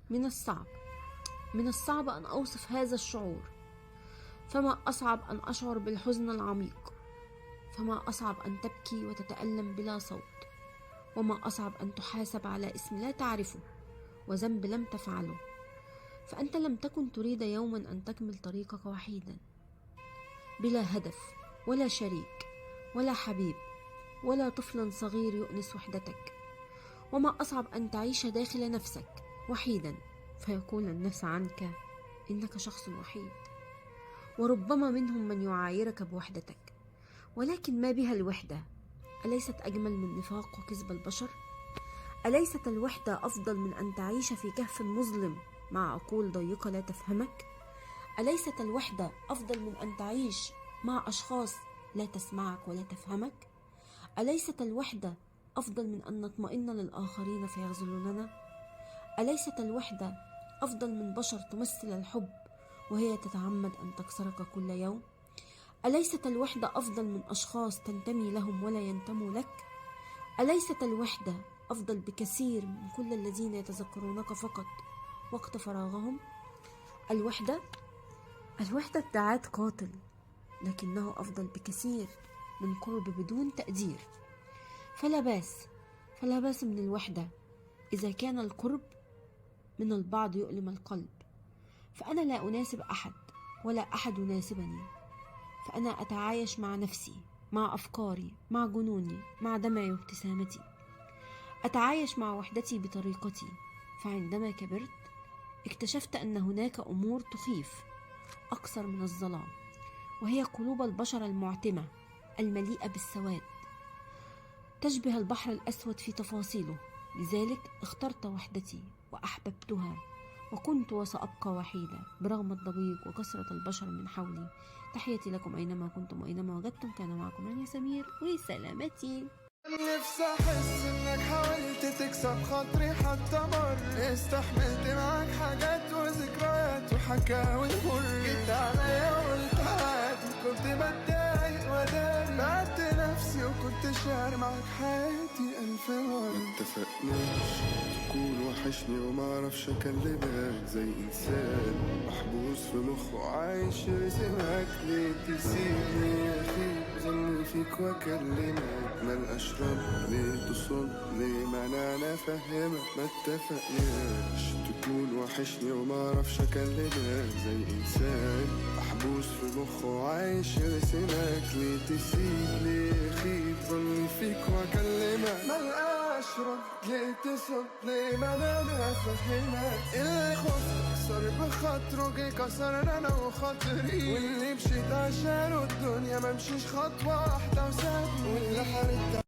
من الصعب أن أوصف هذا الشعور، فما أصعب أن أشعر بالحزن العميق، فما أصعب أن تبكي وتتألم بلا صوت، وما أصعب أن تحاسب على اسم لا تعرفه وذنب لم تفعله. فأنت لم تكن تريد يوما أن تكمل طريقك وحيدا، بلا هدف ولا شريك ولا حبيب ولا طفل صغير يؤنس وحدتك. وما أصعب أن تعيش داخل نفسك وحيدا، فيقول الناس عنك إنك شخص وحيد، وربما منهم من يعايرك بوحدتك. ولكن ما بها الوحدة؟ أليست أجمل من نفاق وكذب البشر؟ أليست الوحدة أفضل من أن تعيش في كهف مظلم مع عقول ضيقة لا تفهمك؟ أليست الوحدة أفضل من أن تعيش مع أشخاص لا تسمعك ولا تفهمك؟ أليست الوحدة أفضل من أن نطمئن للآخرين فيخذلوننا؟ أليست الوحدة أفضل من بشر تمثل الحب وهي تتعمد أن تكسرك كل يوم؟ أليست الوحدة أفضل من أشخاص تنتمي لهم ولا ينتموا لك؟ أليست الوحدة أفضل بكثير من كل الذين يتذكرونك فقط وقت فراغهم؟ الوحدة ابتعاد قاتل، لكنه أفضل بكثير من قرب بدون تقدير. فلا باس من الوحدة إذا كان القرب من البعض يؤلم القلب. فأنا لا أناسب أحد ولا أحد يناسبني، فأنا أتعايش مع نفسي، مع أفكاري، مع جنوني، مع دمعي وابتسامتي. أتعايش مع وحدتي بطريقتي. فعندما كبرت اكتشفت أن هناك أمور تخيف أكثر من الظلام، وهي قلوب البشر المعتمة المليئة بالسواد، تشبه البحر الأسود في تفاصيله. لذلك اخترت وحدتي وأحببتها، وكنت وسأبقى وحيدة برغم الضجيج وكثرة البشر من حولي. تحياتي لكم أينما كنتم وأينما وجدتم. كان معكم رانيا سمير، وسلامتي. نفسي احس انك حاولت تكسب خاطري حتى مرة، استحملت معاك حاجات وذكريات وحكاوي مر. جيت عليا وقلت عادي، كنت بتضايق وداري، بعدت نفسي وكنت شاري معاك حياتي ألف مرة. متفقناش تكون وحشني ومعرفش اكلمك زي انسان محبوس في مخه عايش رسمك. ليه تسيبني يا اخي ظني فيك واكلمك؟ ملقاش رد ليه تصد؟ ليه معنى انا افهمك؟ ما اتفقناش تكون وحشني ومعرفش اكلمك زي انسان محبوس في مخه عايش رسمك. ليه تسيبني يا اخي ظني فيك واكلمك؟ ملقاش رد ليه تصد؟ ليه معنى انا افهمك؟ اللي خفت كسر بخاطره جه كسرنا انا وخاطري، واللي مشيت عشانه الدنيا ممشيش خطوة واحدة وسابني، واللي حاربت